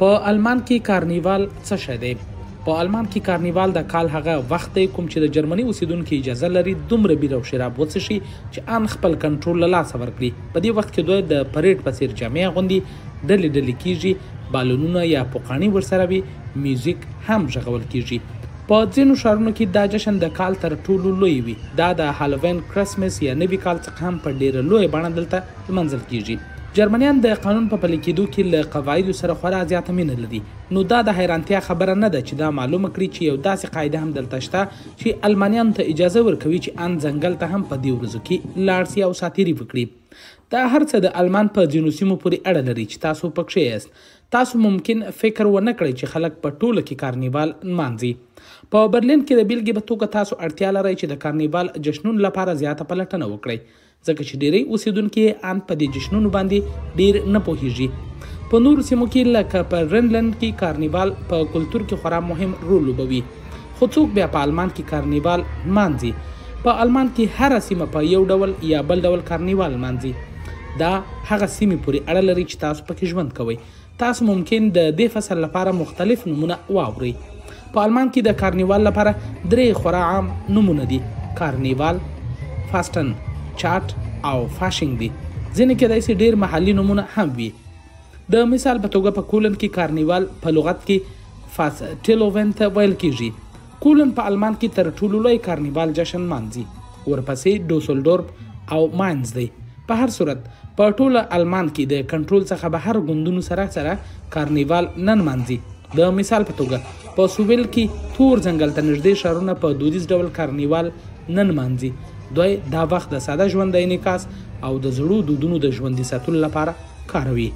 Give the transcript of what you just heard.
په آلمان کې کارنیوال څه شی دی؟ په آلمان کې کارنیوال د کال هغه وخت دی کوم چې د جرمني اوسیدونکي اجازه لري دومره بیر او شراب وڅښي چې ان خپل کنټرول له لاسه ورکړي. په دې وخت کې دوی د پریډ په څیر جامې اغوندي، ډلې ډلې کیږي، بالونونه یا پوقاڼي ورسره وي، میوزیک هم غږول کیږي. په ځینو ښارونو کې دا جشن د کال تر ټولو لوی وي. دا د هالووین، کرسمس یا نوي کال څخه هم په ډیره لویه بڼه دلته لمانځل کیږي. جرمنیان د قانون په پلي کېدو کې له قواعدو سره خورا زیاته مینه لري، نو دا د حیرانتیا خبره نه ده چې دا معلومه کړي چې یو داسې قاعده هم دلته شته چې المانیانو ته اجازه ورکوي چې ان ځنګل ته هم په دې ورځو کې لاړ سي او ساتیري وکړي. دا هر څه د المان په ځینو سیمو پورې اړه لري چې تاسو پکښې یاست. تاسو ممکن فکر ونه کړئ چې خلک په ټوله کې کارنیوال نمانځي. په برلین کې د بیلګې په توګه تاسو اړتیا لرئ چې د کارنیوال جشنونو لپاره زیاته پلټنه وکړئ، ځکه چې ډیری اوسیدونکي ان په دې جشنونو باندې ډیر نه پوهیږي. په نورو سیمو کې لکه په رینلند کې کارنیوال په کلتور کې خورا مهم رول لوبوي، خو څوک بیا په آلمان کې کارنیوال نمانځي؟ په آلمان کې هره سیمه په یو ډول یا بل ډول کارنیوال نمانځي. دا هغه سیمې پورې اړه لري چې تاسو پکې ژوند کوئ. تاسو ممکن د دې فصل لپاره مختلف نومونه واورئ. په آلمان کې د کارنیوال لپاره درې خورا عام نومونه دي: کارنیوال، فاستن چاټ او فاشینګ دي. ځینې کېدای سي ډېر محلي نومونه هم وي. د مثال په توګه په کولن کې کارنیوال په لغت کې فاستیلوون ته ویل کیږي. کولن په آلمان کې تر ټولو لوی کارنیوال جشن نمانځي، ورپسې دوسلدورف او ماینز دی. په هر صورت په ټوله آلمان کې د کنټرول څخه بهر ګوندونو سره سره کارنیوال نه نمانځي. د مثال په توګه په سویل کې تور ځنګل ته نږدې ښارونه په دودیز ډول کارنیوال نه نمانځي. دوی دا وخت د ساده ژوند د انعکاس او د زړو دودونو د ژوندي ساتلو لپاره کاروي.